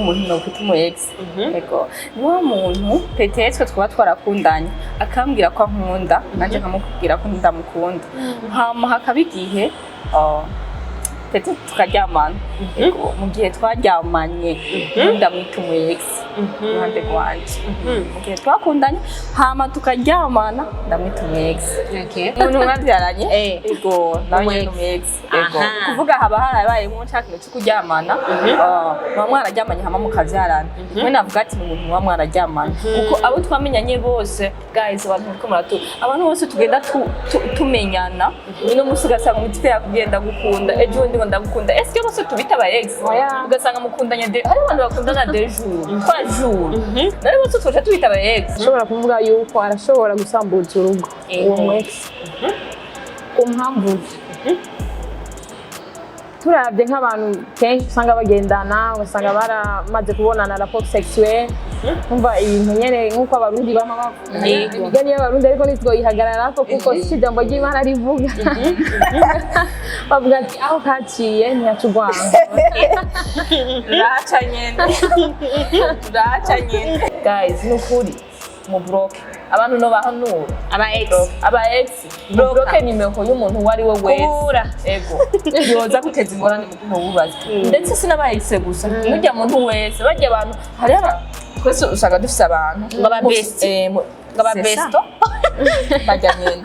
Umuntu nokwita umu ex, ego, ni wa muntu peut-être twaba twarakundanye, akambwira ko ankunda, nanje nkamubwira ko ndamukunda, hama hakaba igihe peut-être tukaryamana. Ego, mu gihe twaryamanye ndamwita umu ex iruhande rwanje. Mu gihe twakundanye hama tukaryamana, ndamwita umu ex. Umuntu mwabyaranye, ego, nawe Umu nyene ex. umu ex, ego. Kuvuga haba harabayemo ca kintu co kuryamana, muba mwararyamanye hama mukavyarana. Mwe navuga ati ni umuntu muba mwararyamanye, kuko abo twamenyanye bose, guys, abantu muriko muratu, abantu bose tugenda tumenyana, uno musi ugasanga umutipe yakubwiye ndagukunda, ejo bundi ngo ndagukunda, eske bose tubita aba ex? Oya. Ugasanga mukundanye hari abantu bakundana deux jours, 3 jours, none bose tuca tubita aba ex? Ashobora kuvuga yuko arashobora gusambuza urugo uwo mu ex ku mpamvu ze. Turabye nk'abantu kenshi usanga bagendana, ugasanga baramaze kubonana rapport sexuel, umva ibintu nyene nk'uko Abarundi bama bavuga imigani y'Abarundi, ariko ntitwoyihagararako kuko si ijambo ry'Imana rivuga. Bavuga ati aho kaciye ntiyaca urwanga. Turahaca nyene, turahaca nyene. Guys, ni ukuri mu bloque abantu, no bahanura Aba ex. Aba ex, bloque nimero y'umuntu uwo ari we wese. Kubura. Ego, yoza guteza ingorane mu gihe wubaze. Ndetse si n'aba ex gusa, n'urya muntu wese, barya abantu, hariho twese usanga dufise abantu Ngo aba bestie. Ngo aba C'est ça. besto, bajya nyene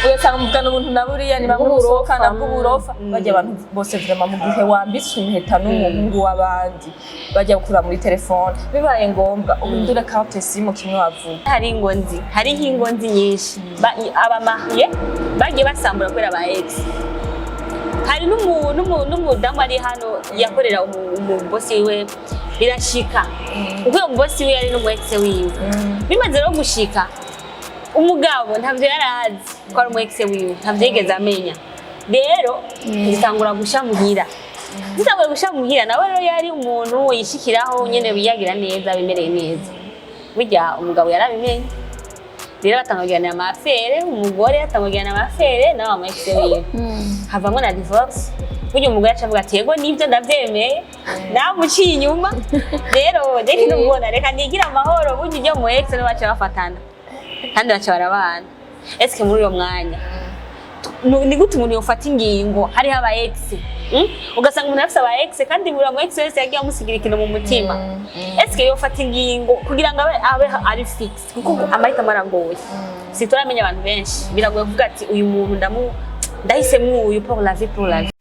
ugasanga muvugana ubuntu na buriya, ni bamwe musohokana bw'uburofa. Bajya abantu bose vraiment, mu gihe wambitswe impeta n'umuhungu w'abandi, bajya gukura muri telefone, bibaye ngombwa uhindure carte SIM, kimwe wavuga. Hari ingo nzi, hariho ingo nzi nyinshi aba mariés bagiye basambura kubera aba ex. Hari n'umudamu ari hano yakorera umubosi wiwe, birashika kuko uyo mubosi wiwe yari n'umu ex wiwe. Bimaze rero gushika, umugabo ntavyo yari azi ko ari umu ex wiwe, ntavyo yigeze amenya. Rero zitangura gusha muhira, zitangura gusha muhira. Nawe rero yari umuntu yishikiraho nyene, wiyagira neza, bimereye neza. Burya umugabo yarabimenye rero, batangagirana ama affaires, umugore atangagirana ama affaires nawe wa ex wiwe, havamwo na divorce. Burya umugore aca avuga ati yego nibyo, ndavyemeye, namuciye inyuma, rero reka numubona, reka nigire amahoro. Burya ibyo mu ex nibo baca bafatana kandi baca barabana. Eske muri uyo mwanya ni gute umuntu yofata ingingo hariho aba ex? Ugasanga umuntu afise aba ex, kandi buri mu ex wese yagiye amusigira ikintu mu mutima. Eske yofata ingingo kugira ngo abe ari fixe? Kuko amahitamo aragoye, si turamenya abantu benshi, biragoye kuvuga ati uyu muntu ndahisemwo uyu pour la vie, pour la vie.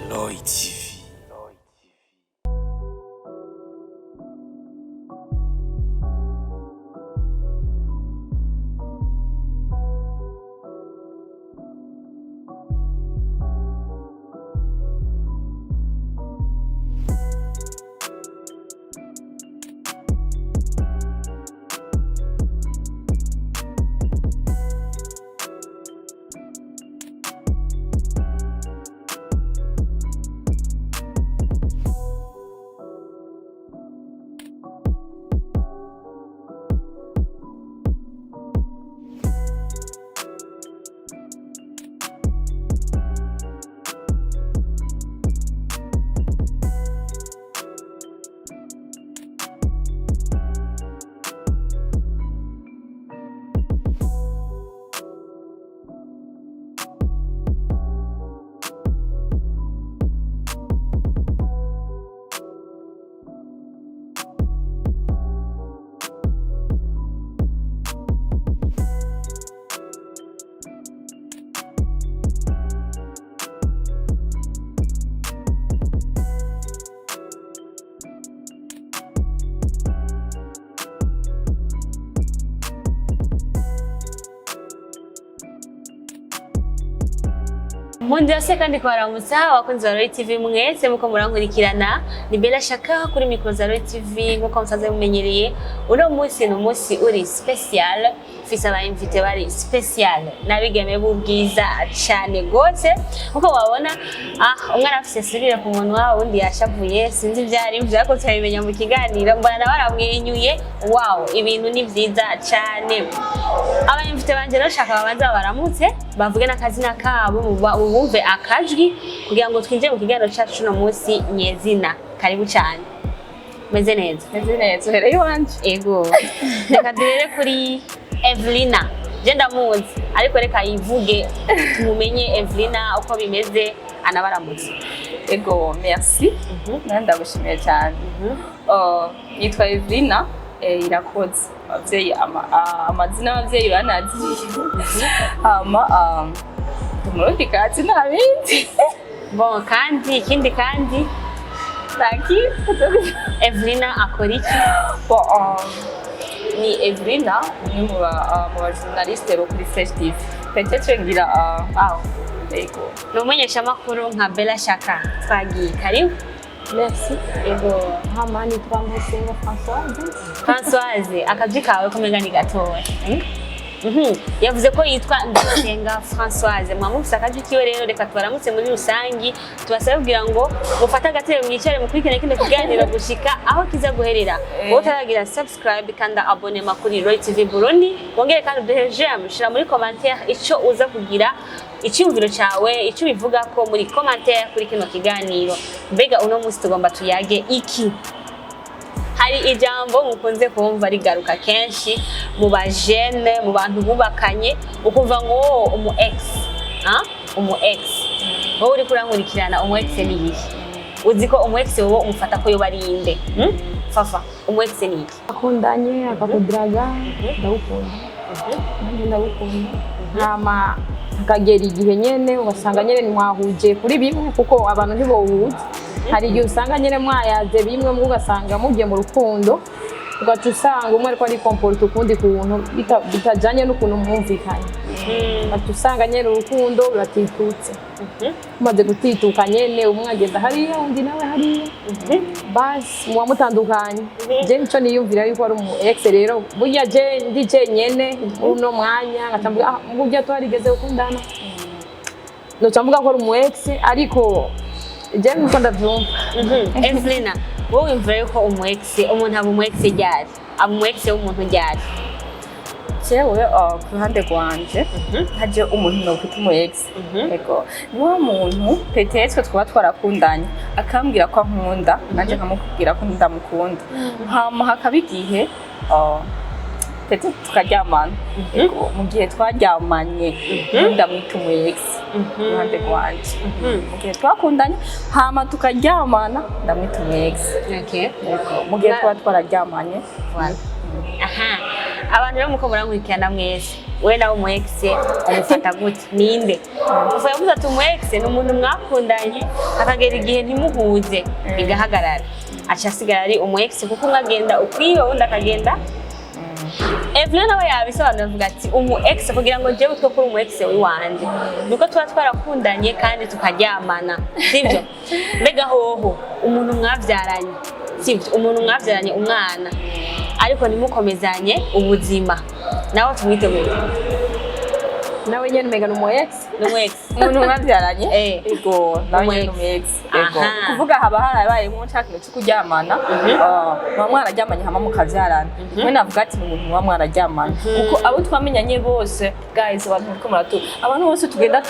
Lloyd TV. Mundi yose kandi kubaramutsa abakunzi ba Royal TV mwese muko murankurikirana. Ni Bella Shaka kuri micro za Royal TV nkuko musanzwe mumenyereye. Uno munsi ni umunsi uri spécial. Mfise aba invités bari spécial, n'abigeme b'ubwiza cane gose nkuko wabona. Umwe arafise sourire ku munwa, uwundi yashavuye, sinzi ivyo ari vyo, ariko turabimenya mu kiganiro. Mbona nawe aramwenyuye. Wow, ibintu ni vyiza cane. Aba invités banje rero shaka babanza baramutse, bavuge n'akazina kabo, mubumve akajwi kugira ngo twinjire mu kiganiro cacu cuno munsi nyezina. Karibu cane, meze neza? Meze neza. Uhereye iwanje. Ego, reka duhere kuri Evelina. Je ndamuzi, ariko reka yivuge tumumenye. Evelina, uko bimeze, anabaramutse. Ego, merci, nawe ndagushimiye cyane. Yitwa Evelina Irakoze. Abavyeyi amazina y'abavyeyi banaziye. Hama umurundi kazi, nta bindi. Bon, kandi ikindi kandi Taki. Evelina akora iki? Bon, ni Evelina, umwe mu ba journaliste bo kuri Fresh TV. Peut-être ngira Wow. Ego. Ni umumenyeshamakuru nka Bella Shaka. Twagiye, karibu. Merci. Ego. Hama nitwa Musengo Françoise. Françoise, akazi kawe kumenga ni gatoya. Yavuze ko yitwa Ndayisenga Françoise. Mwamufise akajwi kiwe. Rero reka tubaramutse muri rusangi, tubasabe kugira ngo mufate agatebe, mwicare, mukurikirane kino kiganiro gushika aho kiza guherera. Wowe utaragira subscribe, kanda abonnement kuri Roy TV Burundi, wongere kandi uduhe j'aime, shira muri commentaire ico uza kugira icyumviro cyawe, icyo ubivuga ko muri commentaire kuri kino kiganiro. Mbega uno munsi tugomba tuyage iki? Hari ijambo mukunze kumva rigaruka kenshi mu bajene, mu bantu bubakanye, ukumva ngo "Oh, umu ex." Ah, umu ex, wowe uriko urankurikirana, umu ex ni iki? Uzi ko umu ex wowe umufata ko yoba ari inde? Hmm? Fafa, umu ex ni iki? Akundanye akakudiraga, ndagukunda, nanjye ndagukunda, hama hakagera igihe nyene ugasanga nyene ntimwahuje kuri bimwe, kuko abantu ntibohuza. Hari igihe usanga nyene mwayaze bimwe, mwe ugasanga mugiye mu rukundo, ugaca usanga umwe ariko arikomporta ukundi kuntu bitajanye n'ukuntu mwumvikanye, ugaca usanga nyene urukundo ruratitutse. Mumaze gutituka nyene, umwe agenda hariya, undi nawe hariya, basi muba mutandukanye. Je nico niyumvira yuko ari umu ex. Rero burya je ndi jenyene muri uno mwanya, ngaca mvuga: "Ah, burya twarigeze gukundana," noca mvuga ko ari umu ex, ariko je niko ndavyumva. Evelina, wowe wumva yuko umu ex, umuntu aba umu ex ryari? Aba umu ex w'umuntu ryari? Jewe ku ruhande rwanje, haje umuntu nokwita umu ex, ego, ni wa muntu peut-être twaba twarakundanye, akambwira ko ankunda, nanje nkamubwira ko ndamukunda, hama hakaba igihe peut-être tukaryamana. Ego, mu gihe twaryamanye ndamwita umu ex. Ku ruhande rwanje, mu gihe twakundanye hama tukaryamana, ndamwita umu ex. Ego, mu gihe twaba twararyamanye. Voilà. Aha. Abantu rero muko murankurikirana mwese, we nawe umu ex umufata gute? Ninde? Kuva yavuze ati umu ex ni umuntu mwakundanye, akagera igihe ntimuhuze, bigahagarara, aca asigara ari umu ex, kuko umwe agenda ukwiwe, uwundi akagenda. Evelyn nawe yabisobanura, avuga ati umu ex, kugira ngo jewe utwo kuri umu ex wiwanje, nuko tuba twarakundanye kandi tukaryamana, sibyo? Mbega hoho umuntu mwavyaranye, sibyo, umuntu mwavyaranye umwana ariko ntimukomezanye ubuzima, nawe tumwite gute? Nawe nyene umenga ni umu ex. Ni umu ex. Umuntu mwabyaranye. Ego, nawe Umu nyene ex. umu ex, ego. Aha. Kuvuga haba harabayemo ca kintu co kuryamana, muba mwararyamanye hama mukavyarana. Mwe navuga ati ni umuntu muba mwararyamanye, kuko abo twamenyanye bose, guys, abantu muriko muratu, abantu bose tugenda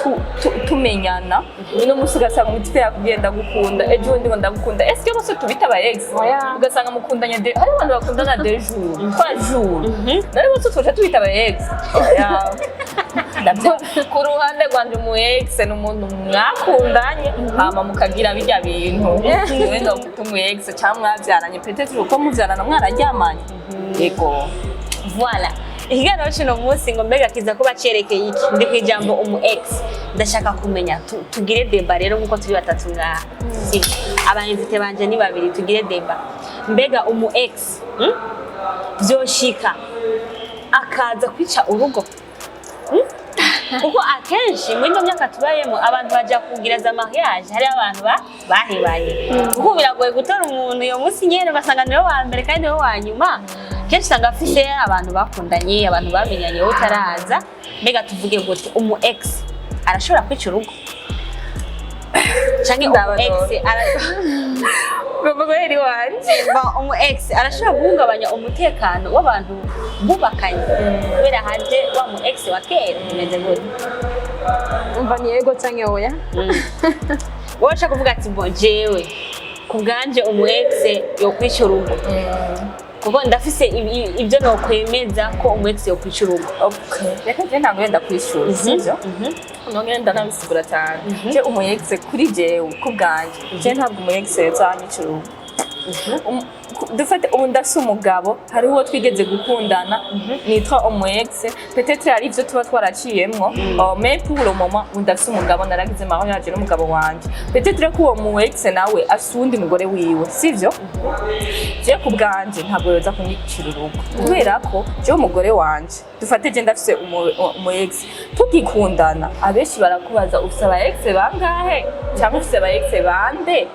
tumenyana, uno munsi ugasanga umutipe yakubwiye ndagukunda, ejo bundi ngo ndagukunda, eske bose tubita aba ex? Oya. Ugasanga mukundanye hari abantu bakundana 2 jours, 3 jours, nari bose tuca tubita aba ex? Oya. Ndavyo ku ruhande rwanje, umu ex ni umuntu mwakundanye hama mukagira birya bintu. Niwe nokwita umu ex, cyangwa mwavyaranye, peut-être kuko muvyarana mwararyamanye, yego. Voilà. Ikiganiro cy'uno munsi ngo mbega kiza kuba cerekeye iki? Ndi ku ijambo umu ex. Ndashaka kumenya tugire débat rero nkuko turi batatu ngaha. Sibyo? Aba invités banje ni babiri, tugire débat. Mbega umu ex, Vyoshika akaza kwica urugo? Kuko akenshi muri ino myaka tubayemo, abantu baja kugira za mariage, hari abantu bahebanye, kuko biragoye gutora umuntu uyo munsi nyene, ugasanga niwe wa mbere kandi niwe wa nyuma. Kenshi usanga afise abantu bakundanye, abantu bamenyanye wowe utaraza. Mbega tuvuge gute, umu ex arashobora kwica urugo canke umu Ndaba ex Ngomba guhera iwanje. Bon, umu ex arashobora guhungabanya umutekano w'abantu bubakanye kubera haje wa mu ex wa kera? Bimeze gute? Umva, ni yego canke oya? Wowe ushaka kuvuga ati: "Bon, jewe ku bwanje umu ex yokwica urugo kuko ndafise ibyo nokwemeza ko umu ex yokwica urugo." Okay. Reka je ntabwo wenda kwishura, sivyo? Nongera ndanabisigura cyane. Je umu ex, kuri jewe ku bwanje, je ntabwo umu ex yozanyica urugo. Dufate ubu ndafise umugabo, hariho uwo twigeze gukundana nitwa umu ex, peut-être hari ivyo tuba twaraciyemwo, mais pour le moment ubu ndafise umugabo, naragize mariage n'umugabo wanje. Peut-être ko uwo mu ex nawe afise uwundi mugore wiwe, sivyo? Je ku bwanje ntabwo yoza kunyicira urugo kubera ko jewe umugore wanje, dufate je ndafise umu ex tugikundana, abenshi barakubaza: "Ufise aba ex bangahe?" cyangwa "Ufise aba ex bande?"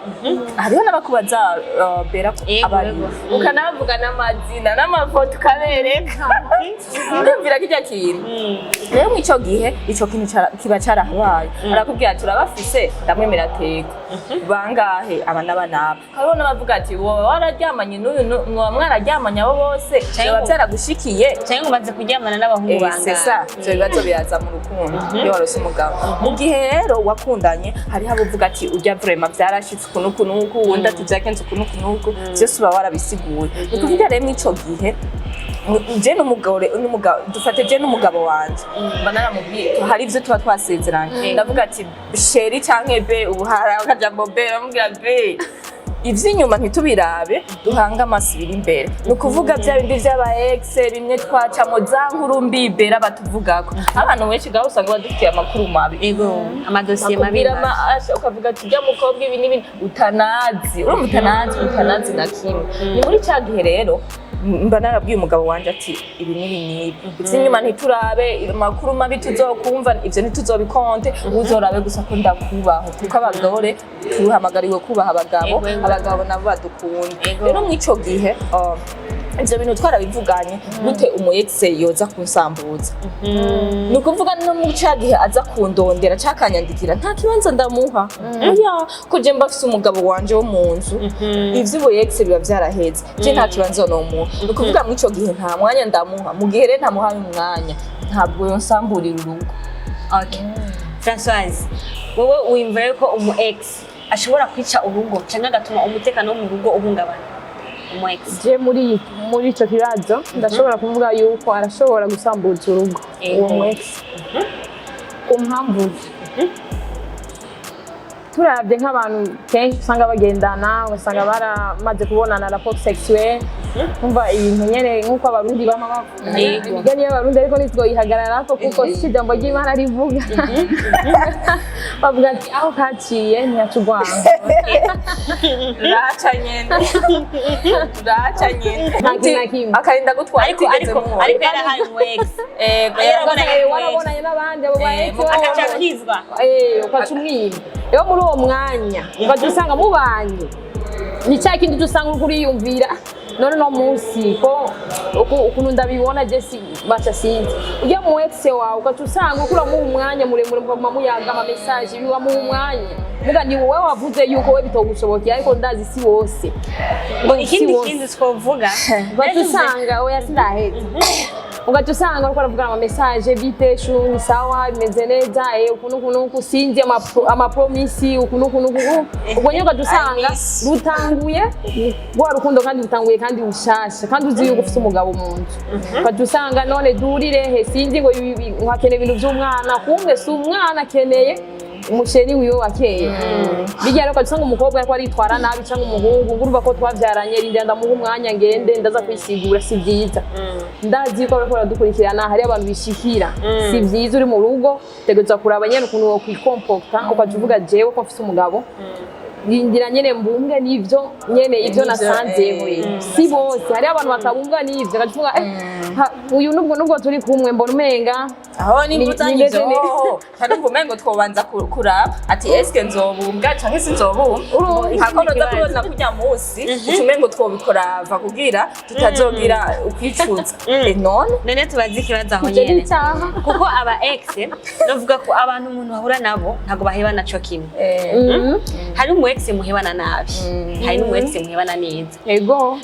Hariho n'abakubaza bera ko abari ukanavuga n'amazina n'amafoto ukabereka, ndumvira kirya kintu. Rero mu ico gihe ico kintu kiba carahabaye, arakubwira ati: "Urabafise?" Ndamwemera tego bangahe? Aba n'aba n'aba. Hariho n'abavuga ati: "Wowe wararyamanye n'uyu, mwoba mwararyamanye abo bose, Canke vyoba vyaragushikiye?" Cyangwa ngo umaze kuryamana n'abahungu C'est ça. bangahe? Ivyo bibazo biraza mu rukundo iyo warose umugabo. Mu gihe rero wakundanye, hariho abavuga ati: "Urya vraiment vyarashitse uku n'uku n'uku," uwundi ati: "Vyagenze uku n'uku n'uku." Vyose uba warabisiguye. Ni ukuvuga rero mw'ico gihe je n'umugore n'umugabo, dufate je n'umugabo wanje, mba naramubwiye, hari ivyo tuba twasezeranye. Ndavuga ati: "Chéri," canke "bae," ubu hari akajambo "bae," ndamubwira: "Bae, ivy'inyuma ntitubirabe, duhange amaso ibiri imbere." Ni ukuvuga bya bindi vy'aba ex bimwe twacamo, za nkuru mbi bera batuvugako, abantu benshi gaho usanga badufitiye amakuru mabi. Ego, amadosiye mabi. Bakubwira Mabi. Ukavuga ati: "Ujya mukobwa ibi n'ibi," utanazi, urumva utanazi, utanazi na kimwe. Ni muri ca gihe rero mba narabwiye umugabo wanje ati: "Ibi n'ibi n'ibi, ivy'inyuma ntiturabe, amakuru mabi tuzokumva ivyo ntituzobikonte, uzorabe gusa ko ndakubaho," kuko abagore tuhamagariwe kubaha abagabo, Ego, ego. abagabo nabo badukunda. Ego. Rero mw'ico gihe ivyo bintu twarabivuganye, gute umu ex yoza kunsambuza? Ni ukuvuga no mu ca gihe aza kundondera cakanyandikira, nta kibanza ndamuha, oya, ko je mba afise umugabo wanje wo mu nzu. Ivy'ubu ex biba vyaraheze, je nta kibanza nomuha. Ni ukuvuga muri ico gihe nta mwanya ndamuha. Mu gihe rero ntamuhaye umwanya, ntabwo yonsamburira urugo. Okay. Françoise, wowe wiyumvira yuko umu ex ashobora kwica urugo cyangwa agatuma umutekano wo mu rugo uhungabana, umu ex? Je muri ico kibazo ndashobora kuvuga yuko arashobora gusambuza urugo uwo mu ex, ku mpamvu turabye nk'abantu kenshi usanga bagendana, ugasanga baramaze kubonana rapport sexuelle. Umva, ibintu nyene nk'uko Abarundi bama bavuga imigani y'Abarundi, ariko ntitwoyihagararako kuko si ijambo ry'Imana rivuga. Bavuga ati: "Aho kaciye ntiyaca urwanga." Raca nyene, raca nyene. Nta kintu na kimwe. Akarinda gutwara Ariko utigeze ariko mubona. Ariko yarahaye umu ex. Ego. Yarabonanye n'umu ex. Warabonanye n'abandi abo ba ex. Agaca akizwa. Ukaca umwiba rero muri uwo mwanya, ukaca usanga mubanye ni cya kindi uca usanga uriko uriyumvira: "None no munsi ko ukuntu ndabibona je si baca sinzi ujya mu ex wawe." Ukaca usanga uriko uramuha umwanya muremure, mukaguma muyaga ama message, biwamuha umwanya. Muga ni wowe wavuze yuko we bitogushobokera, ariko ndazi si wose. Ngo ikindi Si wose. Kindi twovuga. Ugaca usanga, oya, sindahetse, ugaca usanga uriko uravugana ama message: "Bite chou? Ni sawa, bimeze neza, uku nuku nuku," sinzi ama promesse, uku nuku nuku. Ubwo nyine ugaca usanga rutanguye rwa rukundo, kandi rutanguye kandi rushasha, kandi uzi yuko ufite umugabo mu nzu. Ugaca usanga: "None durire he?" Sinzi ngo ngo hakeneye ibintu by'umwana, kumwe si umwana, akeneye umu chéri wiwe wa kera. Bijya rero ugaca usanga umukobwa ariko aritwara nabi, cyangwa umuhungu ngo: "Urumva ko twabyaranye, rindira ndamuha umwanya, ngende ndaza kwisigura." Si byiza. Ndazi yuko bariko baradukurikirana, hari abantu bishikira. Si byiza. Uri mu rugo, utegerezwa kuraba nyene ukuntu wokwikomporta, ukaca uvuga: "Jewe ko mfise umugabo." Rindira nyene mbunge n'ivyo nyene ivyo N'ivyo, nasanzeho. Si bose, hariho abantu batabunga n'ivyo, bakavuga uyu nubwo turi kumwe mbona umenga Aho nimba uzanye nimeze ivyo neza. hoho kandi umva umengo twobanza kuraba ati eske nzobumbwa canke sinzobumbwa. Urumva? Hako noza kubona kurya musi uca umengo twobikorava kugira tutazogira ukwicuza. None None tubaze ikibazo aho ivyo ni nyene, icyaha. Kuko aba ex, novuga ko abantu umuntu bahura nabo ntabwo bahebana co kimwe. Hari umu ex muhebana nabi, hari n'umu ex muhebana neza.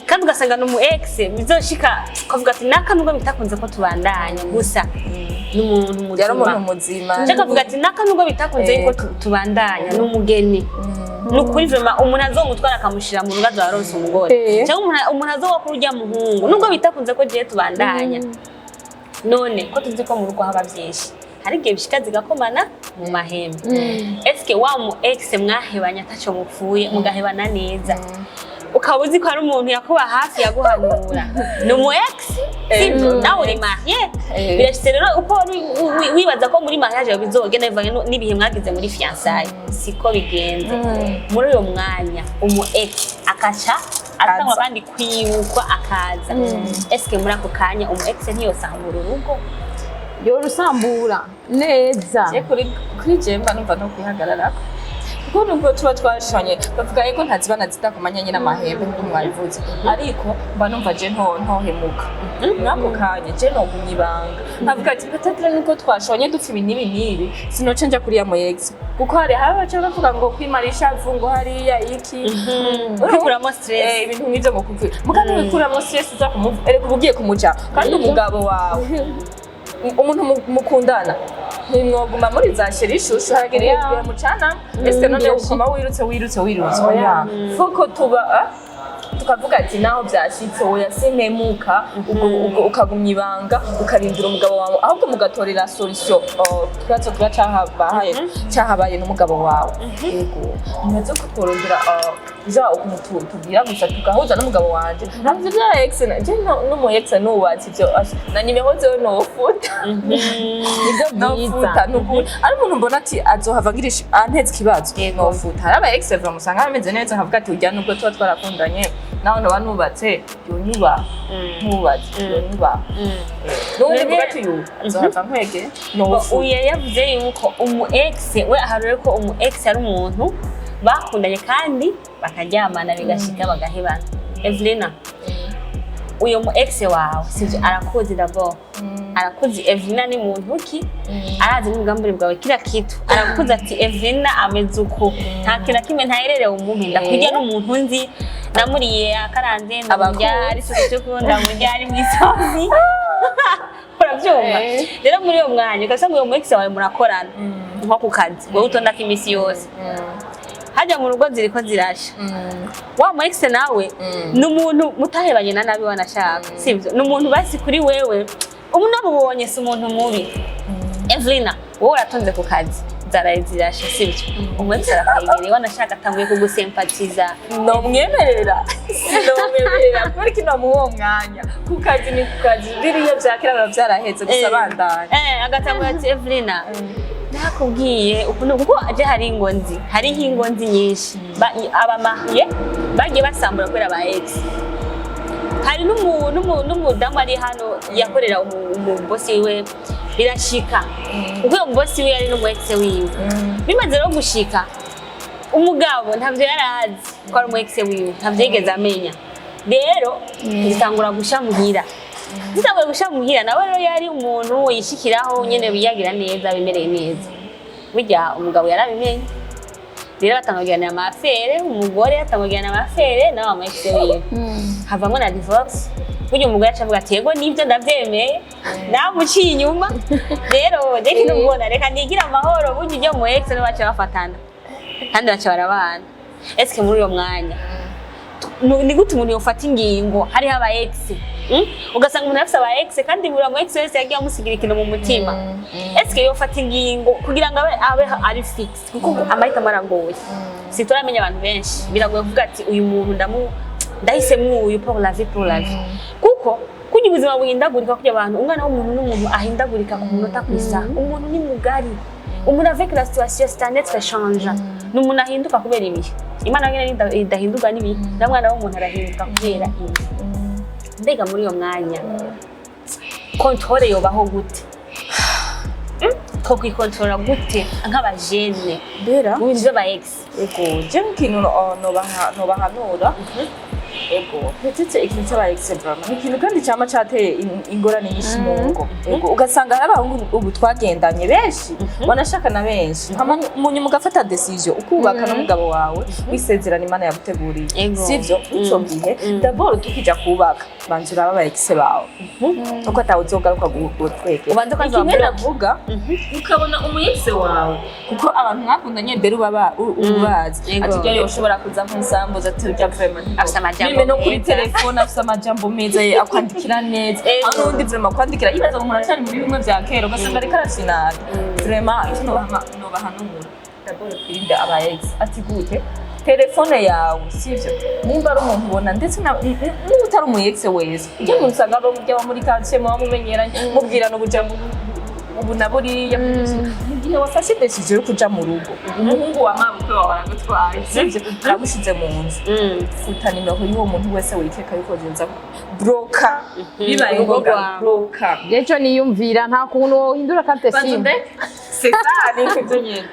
Kandi ugasanga ni umu ex bizoshika ukavuga ati naka nubwo bitakunze ko tubandanya, gusa ni umuntu Yari muzima. umuntu muzima. Nshaka kuvuga ati naka nubwo bitakunze yuko tubandanya, ni umugeni, ni ukuri vraiment umuntu azomutwara akamushira mu rugo azoba umugore, cyangwa umuntu azoba kuri urya muhungu nubwo bitakunze ko giye tubandanya. None ko tuzi ko mu rugo haba byinshi, hari igihe bishika zigakomana mu mahembe, eske wa mu ex mwahebanye ataco mupfuye, mugahebana neza, ukaba uzi ko hari umuntu yakuba hafi yaguhanura, ni umu ex, sibyo? Nawe uri marié. Birashitse rero uko wari wibaza ko muri mariage yawe bizogenda bivanye n'ibihe mwagize muri fiançailles, siko bigenze. Muri uyo mwanya umu ex akaca atangwa Aza. kandi kwibukwa akaza, eske muri ako kanya umu ex ntiyosambura urugo? Yorusambura neza. Je kuri je mba numva no kwihagararako, kuko nubwo tuba twashanye bavuga yuko ntazibana zidakomanya nyine amahembe nk'uko mwabivuze, ariko mba numva je ntohemuka mwako kanya. Je nogumya ibanga nkavuga ati peut-être nuko twashonye dupfa ibi n'ibi n'ibi, sinoca nja kuriya mu ex, kuko hari baca bavuga ngo kwimara ishavu, ngo hariya iki. Kwikuramo stress. Ibintu nk'ivyo, ngo kuvi mugabo wikuramo stress uza kumuva, erega uba ugiye kumuca kandi umugabo wawe, umuntu mukundana, ntimwoguma muri za chéri chouchou, haragera igihe mucana. Ese none ukoma wirutse wirutse wirutse? Oya, fuko tuba tukavuga ati naho byashitse, oya, simpemuka. Ubwo ukagumya ibanga, ukarindira umugabo wawe, ahubwo mugatorera solution ikibazo kiba cyahabaye cyahabaye n'umugabo wawe. Yego, nibaze ko tworondera ja ukuntu tubwira gusa tugahuza n'umugabo wanje. Ntabyo bya ex je n'umu ex nubatse ibyo na nimero zewe nofuta. Nibyo byiza. Nofuta nukuri. Ari umuntu mbona ati azohava agirisha anteze ikibazo, nofuta. Hari aba ex vraiment usanga bameze neza, nkavuga ati ujya nubwo tuba twarakundanye, naho noba nubatse yonyubaha, ntubatse yonyubaha. N'ubundi mvuga ati uyu azohava nkwege, nofuta. Uyu yari yavuze yuko umu ex we aharure ko umu ex ari umuntu bakundanye kandi bakaryamana, bigashika bagahebana. Evelina, uyo mu ex wawe, sivyo? Arakuzi d'abord, arakuzi Evelina ni muntu ki, arazi n'ubwambure bwawe, kila kitu arakuzi, ati Evelina ameze uku, nta kintu na kimwe ntahererewe umumpinda kurya n'umuntu nzi, namuriye akaranze, ndamurya ari sukusuku, ndamurya ari mw'isosi, urabyumva? Rero muri uyo mwanya ugasanga uyo mu ex wawe murakorana nko ku kazi, wowe utondako iminsi yose, hajya mu rugo ziriko zirasha, wa mu ex nawe ni umuntu mutahebanye na nabi wanashaka, sibyo? Ni umuntu basi kuri wewe ubu namubonye si umuntu mubi. Evelina, wowe uratonze ku kazi, zaraye zirashe, sibyo? Umu ex arakwegereye, wanashaka atanguye kugusempatiza. Nomwemerera, sinomwemerera kubera ko nomuha uwo mwanya. Ku kazi ni ku kazi, biriya vya kera biba vyaraheze gusa, bandanya. Agatangura ati Evelina, nakubwiye ukuntu, kuko aje hari ingo nzi, hariho ingo nzi nyinshi aba mariés bagiye basambura kubera ba ex. Hari n'umudamu ari hano yakorera umubosi wiwe, birashika kuko uyo mubosi wiwe yari n'umu ex wiwe. Bimaze rero gushika, umugabo ntabyo yari azi ko ari umu ex wiwe, ntabyo yigeze amenya. Rero zitangura gusha muhira, zitangura gusha muhira. Nawe rero yari umuntu yishikiraho nyene, wiyagira neza, bimereye neza. Burya umugabo yarabimenye, rero batanga kugirana ama affaires, umugore atanga kugirana ama affaires nawe wa ex wiwe, havamwo na divorce. Burya umugore aca avuga ati yego nibyo, ndavyemeye, namuciye inyuma, rero reka inubona, reka nigire amahoro. Burya ibyo mu ex niwe baca bafatana kandi baca barabana. Eske muri uyo mwanya ni gute umuntu yofata ingingo hariho aba ex? Ugasanga umuntu afise aba ex kandi buri mu ex wese yagiye amusigira ikintu mu mutima. Eske yofata ingingo kugira ngo abe ari fixe? Kuko amahitamo aragoye, si turamenya abantu benshi, biragoye kuvuga ati uyu muntu ndahisemwo uyu pour la vie, pour la vie, kuko kugira ubuzima buhindagurika, kugira abantu umwana w'umuntu n'umuntu ahindagurika ku munota, ku isaha. Umuntu ni mugari, umuntu avec la situation, c'est un être changeant, ni umuntu ahinduka kubera ibihe. Imana nyene idahindurwa n'ibihe, na mwana w'umuntu arahinduka kubera ibi. Mbega muri uyo mwanya contrôle yobaho gute? Twokwikontorora gute nk'abajene Bera mu bintu vy'aba ex? Ego, je nk'ikintu nobahanura, ego, peut-être ikintu cy'aba ex vraiment ni ikintu kandi cyama cateye ingorane nyinshi mu ngo. Ego, ugasanga hari abahungu ubu twagendanye benshi, wanashaka na benshi, hama mu nyuma ugafata décision, ukubaka n'umugabo wawe, wisezerana Imana yaguteguriye. Ego. Sivyo? Ico gihe d'abord tukija kubaka, banza uraba aba ex bawe uko atawe uzogaruka gutwegera. Ubanze kwanza Ikimwe wa bloque. navuga, ukabona umu ex wawe, kuko abantu mwakundanye mbere ubaba ubazi. Ego. Ati ujya yoshobora kuza nkunsambuza, ati ujya vraiment Afise amajambo même no kuri meza. telefone afise amajambo meza, ye akwandikira neza. Ego. Aho n'undi vraiment akwandikira yibaza ngo umuntu acari muri bimwe vya kera, ugasanga ariko arafinana. Vraiment icyo nobahanura d'abord, twirinde aba ex. Ati gute? Telefone yawe, sivyo, nimba ari umuntu ubona, ndetse n'utari umu ex wese, ujya muntu usanga abo mujya muri quartier muba mumenyeranye, mubwirana ubujambo ubu na buriya. Mu gihe wafashe décision yo kuja mu rugo, umuhungu wa mabukwe wawe aragutwaye, sivyo, aragushize mu nzu, futa nimero y'uwo muntu wese wikeka yuko yoza, bloqua bibaye Urugo ngombwa. rwawe. Bloqua. Ejo niyumvira nta kuntu wohindura carte SIM. C'est ça, ni ivyo nyene,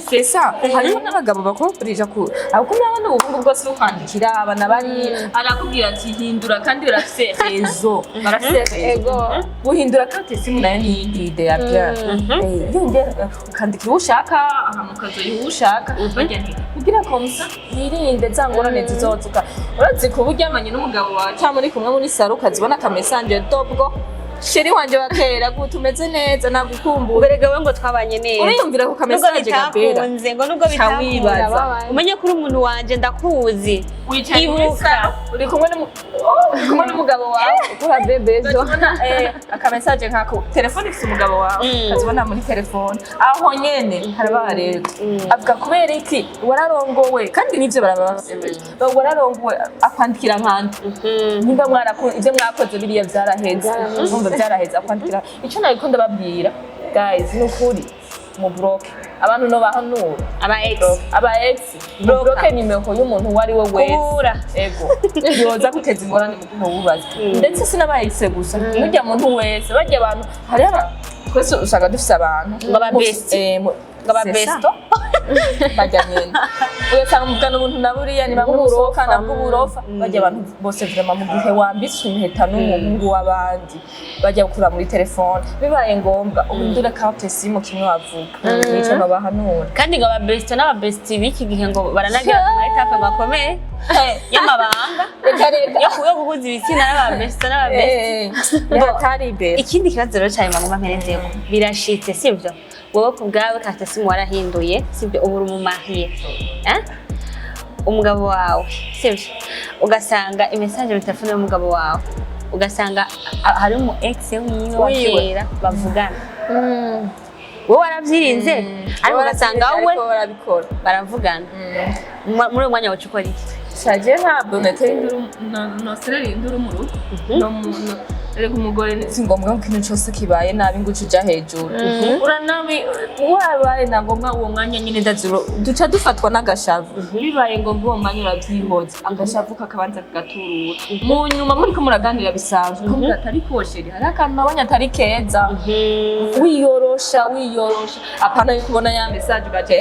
c'est ça. Hariho n'abagabo bakoresha ku ahubwo nabona ubuhungu bwose bukwandikira abana bari, arakubwira ati hindura, kandi barafise réseau, barafise réseau. Ego. Guhindura carte SIM nayo ni iyindi idée ya bien. Yongera ukandikira uwo ushaka, ahantu ukazoyiha uwo ushaka, bagira nti kugira comme ça wirinde za ngorane zizozuka. Urazi kuba uryamanye n'umugabo wawe cyangwa muri kumwe muri salon, ukazibona aka message dobwo: "Chéri wanje wa kera, gute? Umeze neza? Nagukumbuye." Uberega we ngo twabanye neza. Uriyumvira ku Nubwo ka message gabera bitakunze, ngo nubwo Ca bitakunze, wibaza. Umenye ko uri umuntu wanje, ndakuzi. Wicaye muri Ibuka. salon, uri kumwe oh, uri kumwe n'umugabo wawe. Ukora bébé ejo. Ukazibona aka message nkako, telefone ifise umugabo wawe, ukazibona muri telefone aho nyene haraba rero avuga kubera iki wararongowe, kandi nivyo baraba wararongowe, akwandikira nkande nimba mwaraku ibyo mwakoze biriya byaraheze, umva byaraheze, akwandikira. Icyo nabiko ndababwira guys, ni ukuri mu bloque abantu no bahanura Aba ex. Aba ex, bloque nimero y'umuntu uwo ari we wese. Kubura. Ego, yoza guteza ingorane mu gihe wubaze, ndetse sinaba ex gusa, n'urya muntu wese bajya abantu hariho twese usanga dufise abantu Ngo aba bestie. Ngo aba C'est besto bajya nyene, ugasanga muvugana ubuntu na buriya ni bamwe musohokana bw'uburofa. Bajya abantu bose vraiment, mu gihe wambitswe impeta n'umuhungu w'abandi, bajya gukura muri telefone, bibaye ngombwa uhindure carte SIM. Kimwe wavuga nico nobahanura. Kandi ngo aba besto n'aba bestie b'iki gihe ngo baranagira ku ma étapes bakomeye y'amabanga Reka reka. yo guhuza ibitsina n'aba besto n'aba bestie. Ni hatari imbere. Ikindi kibazo rero cyane maguma mperezeko, birashitse, sibyo, wowe ku bwawe carte SIM warahinduye, sibyo, ubu uri umu marié, eh? Umugabo wawe, sibyo, ugasanga i message mu telefone y'umugabo wawe, ugasanga hari umu ex wiwe wa Wiwe. kera bavugana. Wowe waravyirinze, ariko ugasanga we ariko barabikora. Baravugana. Muri uwo mwanya wacu ukora iki? Shaje ntabwo natera induru, noserera induru mu rugo. Erega umugore si ngombwa ko ikintu cyose kibaye nabi ngo uce uja hejuru. Uranabi wabaye na ngombwa uwo mwanya nyine, ndaziro duca dufatwa n'agashavu. Bibaye ngombwa uwo mwanya urabyihoza, agashavu kakabanza kagaturura, mu nyuma muriko muraganira bisanzwe, ukamubwira ati ariko chéri, hari akantu nabonye atari keza. Wiyorosha, wiyorosha, apana yo kubona ya message ugaca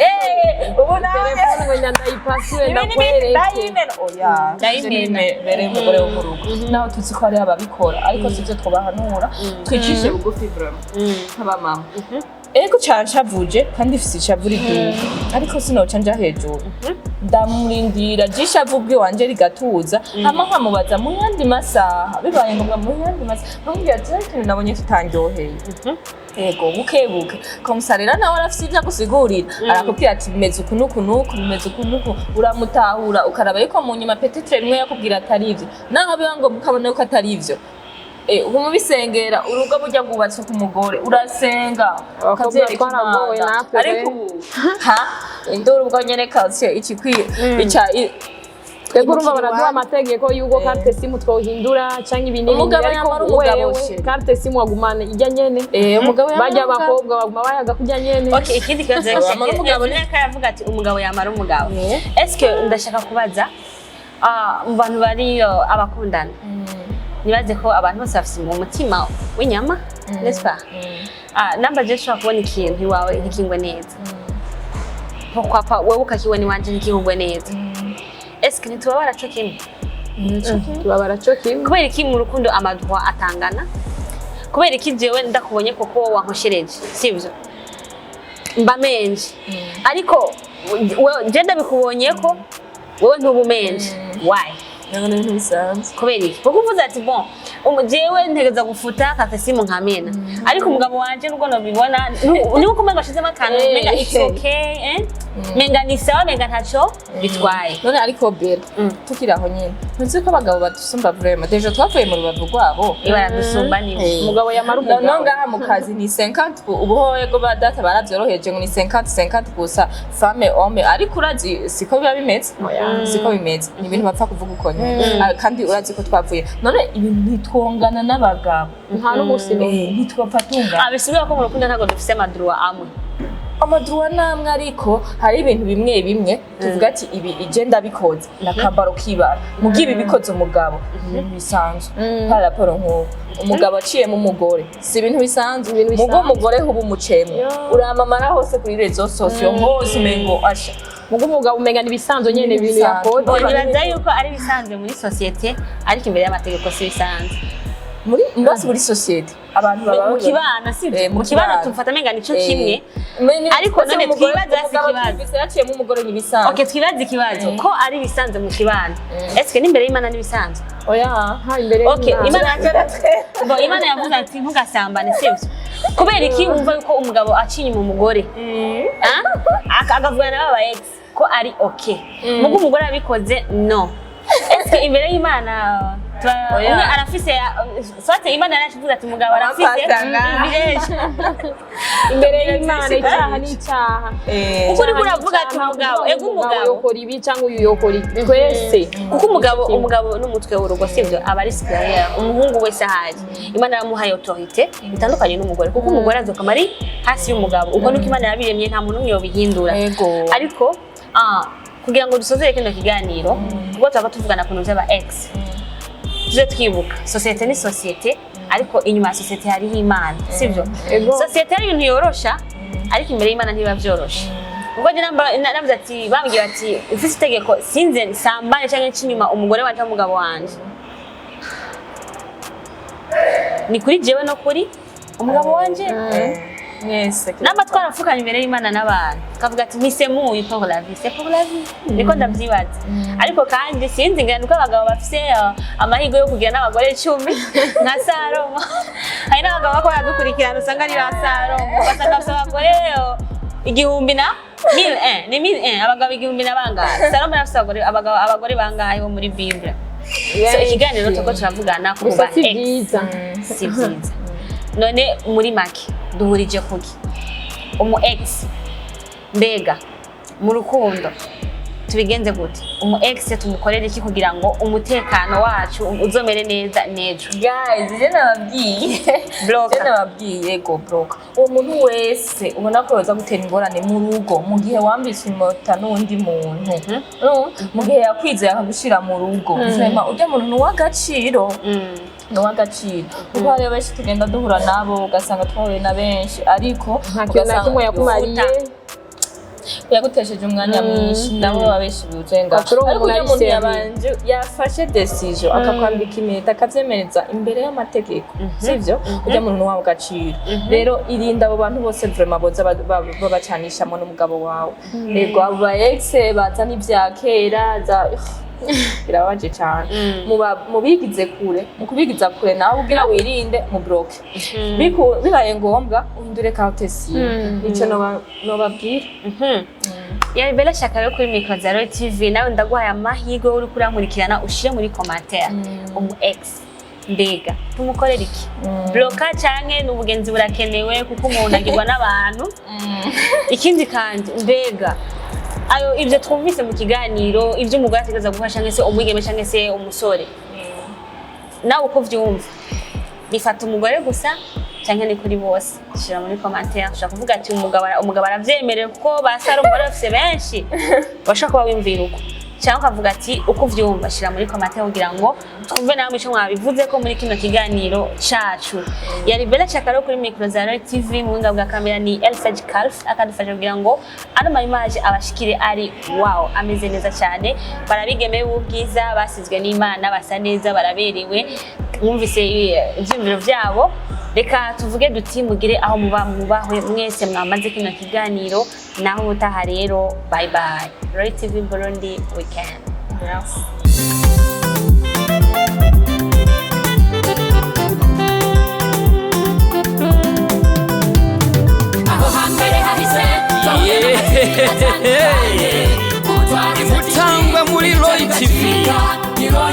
ubu nawe Telefone ngo ndayipasure ndakwereke. Ndayimena, oya. Ndayimena. Mbere y'umugore wo mu rugo, naho tuzi ko hariho ababikora, ariko sivyo twobahanura. Twicishe bugufi vraiment nk'abamama. Ego, canshavuje kandi ifise ishavu riduga, ariko sinoca nja hejuru. Ndamurindira jishavu bwiwanje rigatuza, hama nkamubaza mu yandi masaha, bibaye ngombwa mu yandi masaha, nkamubwira ati hari ikintu nabonye kitandyoheye. Ego, buke buke comme ça rero nawe arafise ivyo agusigurira, arakubwira ati bimeze uku nuku nuku, bimeze uku nuku, uramutahura, ukaraba yuko mu nyuma peut-être rimwe yakubwira atari ivyo, naho biba ngombwa ukabona yuko atari ivyo. Ubu mubisengera urugo burya rwubatswe ku mugore, urasenga Abakobwa ukavyereka twaragowe Imana. natwe Ariko be. ubu ha induru ubwo nyene kalsiyo ikikwiye ica Twebwe urumva Imukiri baraduha iwanyu. amategeko y'uko carte SIM twohindura canke ibi n'ibindi, Umugabo ariko yamara umugabo, wewe chérie. carte SIM wagumana ijya nyene. Umugabo yamara Bajya umugabo. abakobwa baguma bayaga kurya nyene. Okay, ikindi kibazo Yamara umugabo. Yari aravuga ati umugabo yamara umugabo. Eske ndashaka kubaza, mu bantu bari abakundana, nibaze ko abantu bose bafise mu mutima w'inyama, n'est-ce pas? Namba je nshobora kubona ikintu iwawe ntikingwe neza, pourquoi pas wewe ukakibona iwanje ntikingwe neza? Eske ntitubabara co kimwe? Tubabara co kimwe. Kubera iki mu rukundo ama droits atangana? Kubera iki jewe ndakubonye koko wankoshereje, sivyo, mba menje, ariko je ndabikubonye ko wewe ntubumenje? Why? Ntabwo ni ibintu bisanzwe. Kubera iki? Kuko uvuze ati bon, jewe ntegeza gufuta carte SIM nkamena, ariko umugabo wanje nubwo nobibona, niba uko umenga ashizemo akantu, menga it's okay, eh? Menga ni sawa, menga ntaco bitwaye. None ariko Bera, tukiri aho nyine, ntuzi ko abagabo badusumba? Vraiment, déjà twavuye mu rubavu rwabo. Baradusumba ni Umugabo yamara No umugabo. ngaha mu kazi ni 50, ubu ho yego ba data baravyoroheje ngo ni 50 50 gusa, femme homme, ariko urazi siko biba bimeze, siko bimeze, ni ibintu bapfa kuvuga uko nyene. Kandi urazi ko twavuye none ibintu ntitwongana n'abagabo. Nta n'umunsi n'umwe. Ntitwapfa tungana. Bisigura ko mu rukundo ntabwo dufise ama droits amwe. Ama droits namwe, ariko hari ibintu bimwe bimwe tuvuga ati ibi ije ndabikoze nakambaro kibara, mugihe ibi bikoze umugabo ni ibintu bisanzwe. Par rapport nk'ubu umugabo aciyemo umugore si ibintu bisanzwe. Ibintu Mugo bisanzwe. umugore huba umucemwe, uramamara hose kuri réseaux sociaux hose, umengo asha. Mugo umugabo umenga ni ibisanzwe nyene ibintu Ibisanzwe. yakoze. Bon, nibaza yuko ari ibisanzwe muri société, ariko imbere y'amategeko si bisanzwe. Muri mbasi muri société abantu baba Mu kibano sibyo? Mu Mu kibano kibano. tumfata menga nico kimwe. Ariko Ariko none twibaze hasi ikibazo. ikibazo yaciyemo umugore ni ibisanzwe. Okay, twibaze ikibazo ko ari ibisanzwe mu kibano, eske n'imbere y'Imana n'ibisanzwe? Oya. Ha, imbere Okay, y'Imana. Imana. Bon, Imana yavuze ati ntugasambane, sibyo? Kubera iki wumva yuko umugabo aciye inyuma umugore, ah? Akavugana n'aba ex ko ari okay, mugo umugore abikoze no? Eske imbere y'Imana Oya. umwe arafise, soit Imana yarakivuze ati umugabo arafise Arapasanga. privilège. Imbere y'Imana icyaha ni icyaha. Kuko uriko uravuga ati umugabo, ego umugabo yokora ibi cyangwa uyu yokora ibi, twese. Kuko umugabo n'umutwe w'urugo, sibyo? Aba ari supérieur. Umuhungu wese ahari Imana yamuhaye autorité itandukanye n'umugore, kuko umugore azokama ari hasi y'umugabo. Uko niko Imana yabiremye, nta muntu n'umwe yobihindura. Ariko kugira ngo dusozere kino kiganiro, kuko turaba tuvugana ku bintu by'aba ex, tuze twibuka société ni société, ariko inyuma ya société hariho Imana, sibyo? Ego. Société ari ibintu yorosha, ariko imbere y'Imana ntibiba byoroshe. Ubwo njye navuze ati bambwiye bati ufise itegeko sinze nsambane canke nce inyuma umugore wanje cyangwa umugabo wanje, ni kuri jewe no kuri umugabo wanje. Mwese. Namba twarapfukanye imbere y'Imana n'abantu, tukavuga ati mpisemuye pour la vie, c'est pour la vie, niko ndavyibaza. Ariko kandi sinzi, ngira nuko abagabo bafise amahirwe yo kugira n'abagore 10 nka Salomo. Hari n'abagabo bako baradukurikirana usanga ari ba Salomo, ugasanga bafise abagore igihumbi na mille un, ni mille un, abagabo igihumbi na bangahe? Salomo yarafise abagore, abagabo, abagore bangahe bo muri Bible? So ikiganiro turiko turavugana ku Gusa ba si ex. byiza. Si byiza. None muri make duhurije kuki? Umu ex, mbega mu rukundo tubigenze gute? Umu ex tumukorere iki kugira ngo umutekano wacu uzomere neza n'ejo? Guys, je nababwiye. Bloka. Je nababwiye go bloka uwo muntu wese ubona ko yoza gutera ingorane mu rugo, mu gihe wambitse impeta n'undi muntu. Urumva? Mu gihe yakwizeye akagushira mu rugo, vraiment urya muntu ni uw'agaciro, ni uw'agaciro, kuko hariyo benshi tugenda duhura nabo ugasanga twahuye na benshi, ariko Nta kintu na kimwe yakumariye. Yagutesheje umwanya mwinshi, nabo baba benshi buzuye ngaho. Ugaca Ariko uronka ujya umuntu muntu ari yabanje yafashe décision akakwambika impeta akavyemereza imbere y'amategeko, sivyo? Ujya muntu ni uw'agaciro. Rero irinda abo bantu bose vraiment boza babacanishamo n'umugabo wawe. Yego, abo ba ex bazana ivya kera za birababaje cane. Mubigize kure, mu kubigiza kure nawe ubwira wirinde mu bloque. Bibaye ngombwa uhindure carte SIM. Nico nobabwira. Yari Bella Shaka rero kuri micro za Royal TV. Nawe ndaguhaye amahirwe, uri kurankurikirana, ushire muri commentaire: umu ex mbega tumukorera iki? Bloka canke ni ubugenzi burakenewe, kuko umuntu agirwa n'abantu? Ikindi kandi mbega Ayo ivyo twumvise mu kiganiro, ivyo umugore ategereza gukora canke se umwigeme canke se umusore, nawe uko vyumva, bifata umugore gusa canke ni kuri bose? Shira muri commentaire. Ushobora kuvuga ati umugabo aravyemerewe kuko ba Sara umugore bafise benshi, bashobora kuba wiyumvira uko, cyangwa ukavuga ati uko uvyumva. Shira muri commentaire kugira ngo twumve namwe ico mwabivuze ko muri kino kiganiro cacu. Yari Bella Chakaro kuri micro za Royal TV, mu buhinga bwa kamera ni Elfage Calf akadufasha kugira ngo ano ma image abashikire ari wow, ameze neza cyane. Barabigeme b'ubwiza basizwe n'Imana, basa neza, baraberewe. Mwumvise ivyiyumviro vyabo. Reka tuvuge duti mugire aho muba mubahwe mwese mwamaze kino kiganiro. Naho ubutaha rero, bye bye. Royal TV Burundi weekend. Merci. Aho hambere hahise Imutangwa muri Roy TV.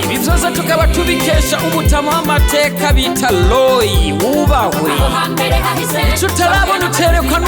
Ibi byose tukaba tubikesha umutama w'amateka bita Roy, wubahwe. Hambere hahise. Icyo utarabona uterekwa.